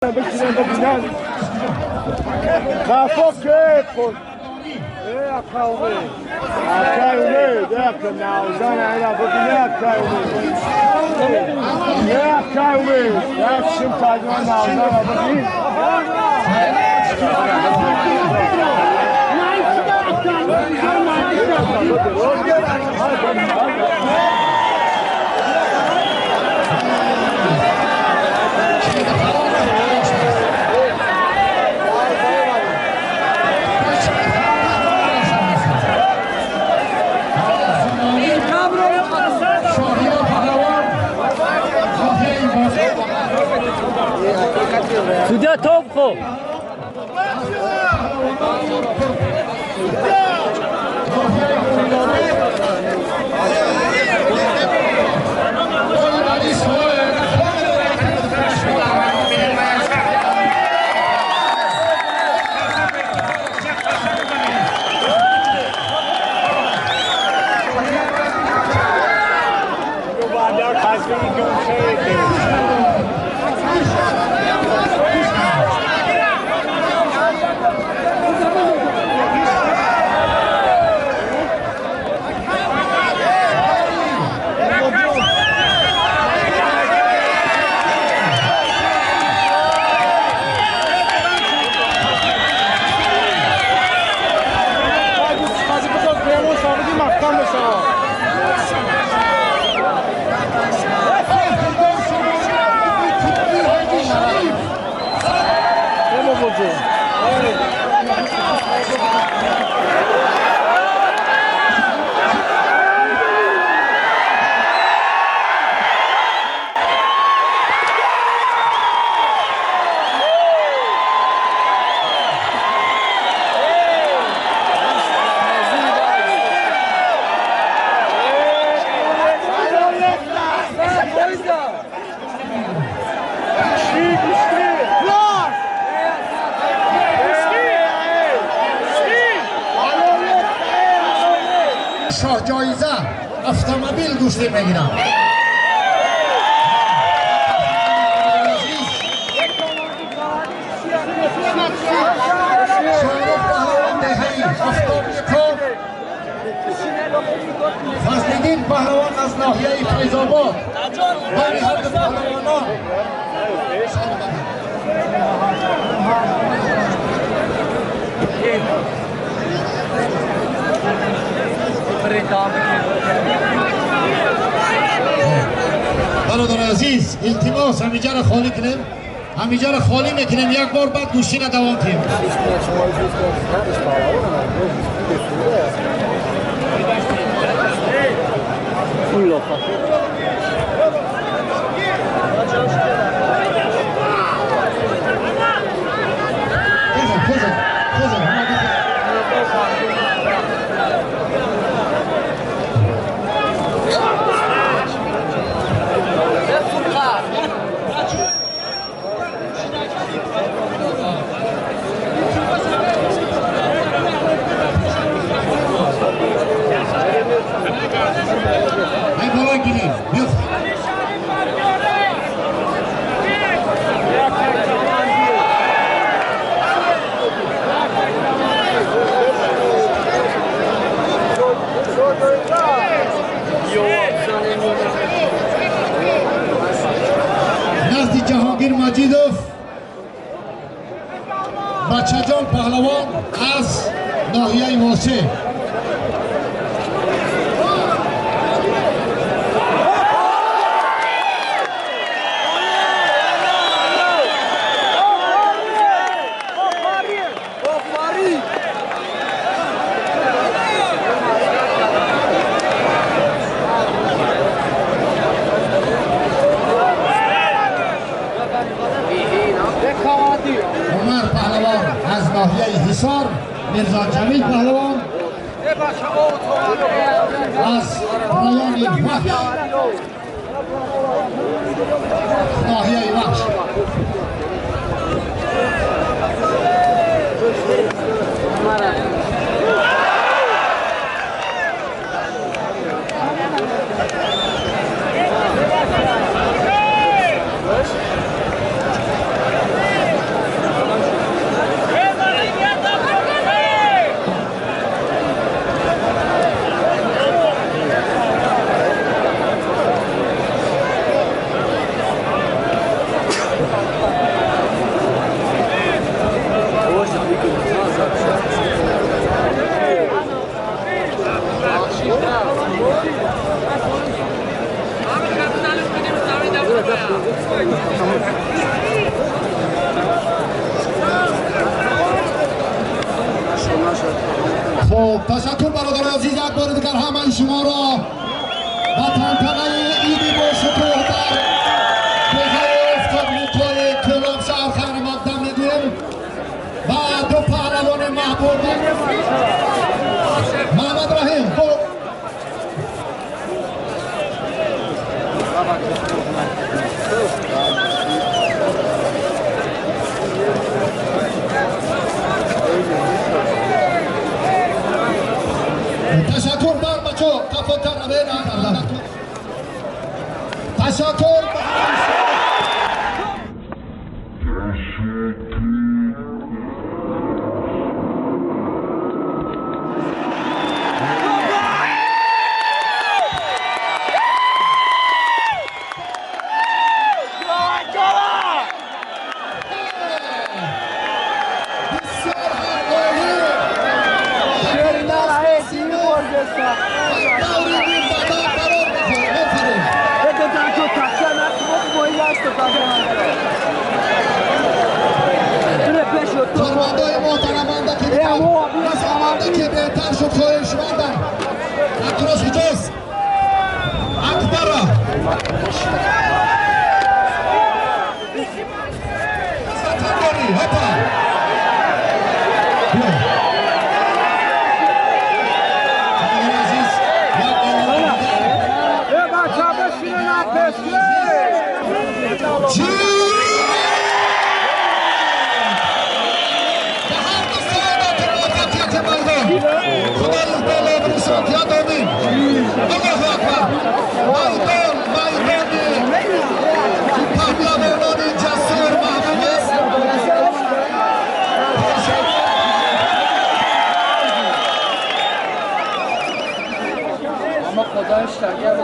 بشینن ببینن خفا که خود Судья Топхо! شاه جایزه اتومبیل گوشتی میگیرم. شاهرخ پهلوان دهی 71، فضلالدین پهلوان از ناحیه فیض آباد. برای هر دو پهلوانان برادر عزیز التماس همینجا را خالی کنیم، همینجا را خالی میکنیم، یک بار بعد گوشتی را دوام کنیم. نزد جهانگیر مجیدوف بچه‌جان پهلوان از ناحیه واسه. عمر پهلوان از ناحیه حصار، میرزا جمیل پهلوان از رایان وخش، ناحیه وخش. Ташаккур бародари азиз, як бори дигар ҳамаи шуморо ба тантанаи иди бошукӯҳ дар деҳаи Офтоблуқои Кӯлоб шаҳр хайрмақдам мегӯем ва ду паҳлавони маҳбуб Маҳмад Раҳим ташаккур бар бачо тафоттар ташаккур. Кормандои муҳтараманда ки низоманда ки беҳтар шуд хоҳишмандам. Акрош куҷост? Акбара ҳопа Аллоҳу акбар! Майдон, майдони паҳлавонони ҷасур маҳбуб аст. Аммо худои шагар